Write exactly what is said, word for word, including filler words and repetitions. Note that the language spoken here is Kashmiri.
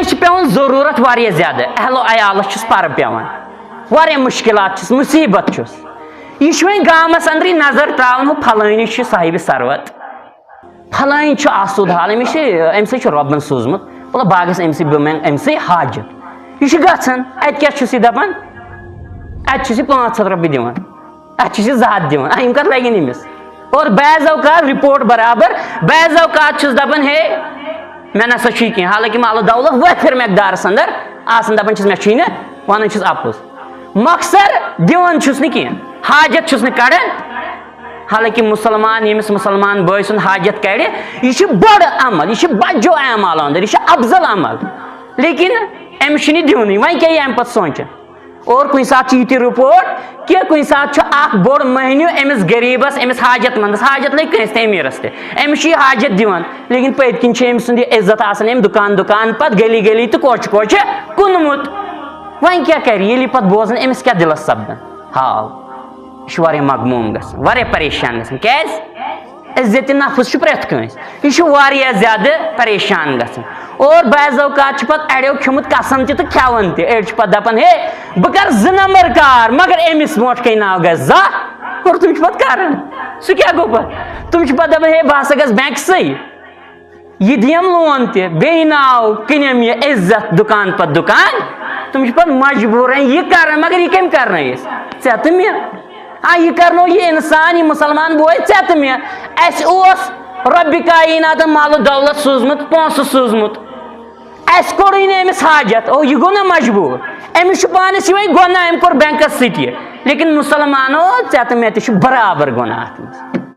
چھِ پٮ۪وان ضروٗرت واریاہ زیادٕ، اہل و عیالَس چھُس پَرٕ پٮ۪وان، واریاہ مُشکِلات چھُس، مُصیٖبت چھُس۔ یہِ چھُ وۄنۍ گامَس اَندرٕے نظر ترٛاوان، ہُہ پھلٲنی چھُ صاحبِ ثروت، پھلٲنۍ چھُ آسوٗد حال، أمِس چھِ، أمۍ سٕے چھُ رۄبَن سوٗزمُت، وَلہٕ بہٕ گژھٕ أمۍ سٕے، بہٕ منٛگہٕ أمۍ سٕے حاجت۔ یہِ چھُ گژھان، اَتہِ کیٛاہ چھُس یہِ دَپان؟ اَتہِ چھُس یہِ پانٛژھ ہَتھ رۄپیہِ دِوان، اَتہِ چھُس یہِ زٕ ہَتھ دِوان، آ، یِم کَتھ لَگن أمِس؟ اور بعض اوقات رِپورٹ برابر، بعض اوقات چھُس دَپان، ہے، مےٚ نہ سا چھُ یہِ کینٛہہ، حالانکہِ مال و دولت وٲفِر مقدارَس اندر آسان، دَپان چھُس، مےٚ چھُے نہٕ، وَنان چھُس اَپُز۔ مۄخصر دِوان چھُس نہٕ کینٛہہ، حاجت چھُس نہٕ کَڑان۔ حالانکہِ مُسلمان، ییٚمِس مُسلمان بٲے سُنٛد حاجت کَڑِ، یہِ چھُ بوٚڑ عمل، یہِ چھُ بجو اعمالو اندر، یہِ چھُ افضل عمل۔ لیکن أمِس چھُنہٕ یہِ دِونٕے، وۄنۍ کیٛاہ یہِ اَمہِ پَتہٕ سونٛچہِ؟ اور کُنہِ ساتہٕ چھِ یہِ تہِ رِپورٹ کہِ کُنہِ ساتہٕ چھُ اکھ بوٚڑ مٔہنیوٗ أمِس غریٖبَس، أمِس حاجت مندَس، حاجت لٔگۍ کٲنٛسہِ تہِ أمیٖرَس تہِ، أمِس چھُ یہِ حاجت دِوان، لیکن پٔتۍ کِنۍ چھُ أمۍ سُنٛد یہِ عزت آسان، أمۍ دُکان دُکان پَتہٕ گلی گلی تہٕ کوچہِ کوچہِ کُنمُت۔ وۄنۍ کیٛاہ کَرِ، ییٚلہِ یہِ پَتہٕ بوزان، أمِس کیٛاہ دِلَس سَپدان؟ ہاو، یہِ چھُ واریاہ مغموم گژھان، واریاہ پریشان گژھان۔ کیٛازِ؟ عزت نفس چھُ پرٛٮ۪تھ کٲنٛسہِ، یہِ چھُ واریاہ زیادٕ پریشان گژھان۔ اور بعض اوقات چھُ پتہٕ اڑیو کھیوٚمُت قسم تہِ تہٕ کھٮ۪وان تہِ۔ أڑۍ چھِ پتہٕ دپان، ہے، بہٕ کرٕ زٕ نمبر کار، مگر أمِس برونٛٹھ کَنہِ ناو گژھِ زانٛہہ۔ اور تِم چھِ پتہٕ کران۔ سُہ کیٛاہ گوٚو پتہٕ؟ تِم چھِ پتہٕ دپان، ہے، بہٕ ہسا گژھٕ بینکسٕے، یہِ دِیم لون تہِ، بیٚیہِ ناو کٕنیم یہِ عزت دُکان پتہٕ دُکان۔ تِم چھِ پتہٕ مجبوٗرن یہِ کران، مگر یہِ کٔمۍ کرنٲیِس؟ ژےٚ تہٕ مےٚ۔ آ، یہِ کرنو یہِ انسان، یہِ مسلمان بوے، ژےٚ تہٕ مےٚ۔ اسہِ اوس رۄبِ کایناتن مال و دولت سوٗزمُت، پونٛسہٕ سوٗزمُت، اسہِ کوٚرُے نہٕ أمِس حاجت، او، یہِ گوٚو نہ مجبوٗر؟ أمِس چھُ پانس یِہوٚے گۄناہ، أمۍ کوٚر بینکس سۭتۍ یہِ۔ لیکن مسلمانو، ژےٚ تہٕ مےٚ تہِ چھُ برابر گۄناہ اتھ منٛز۔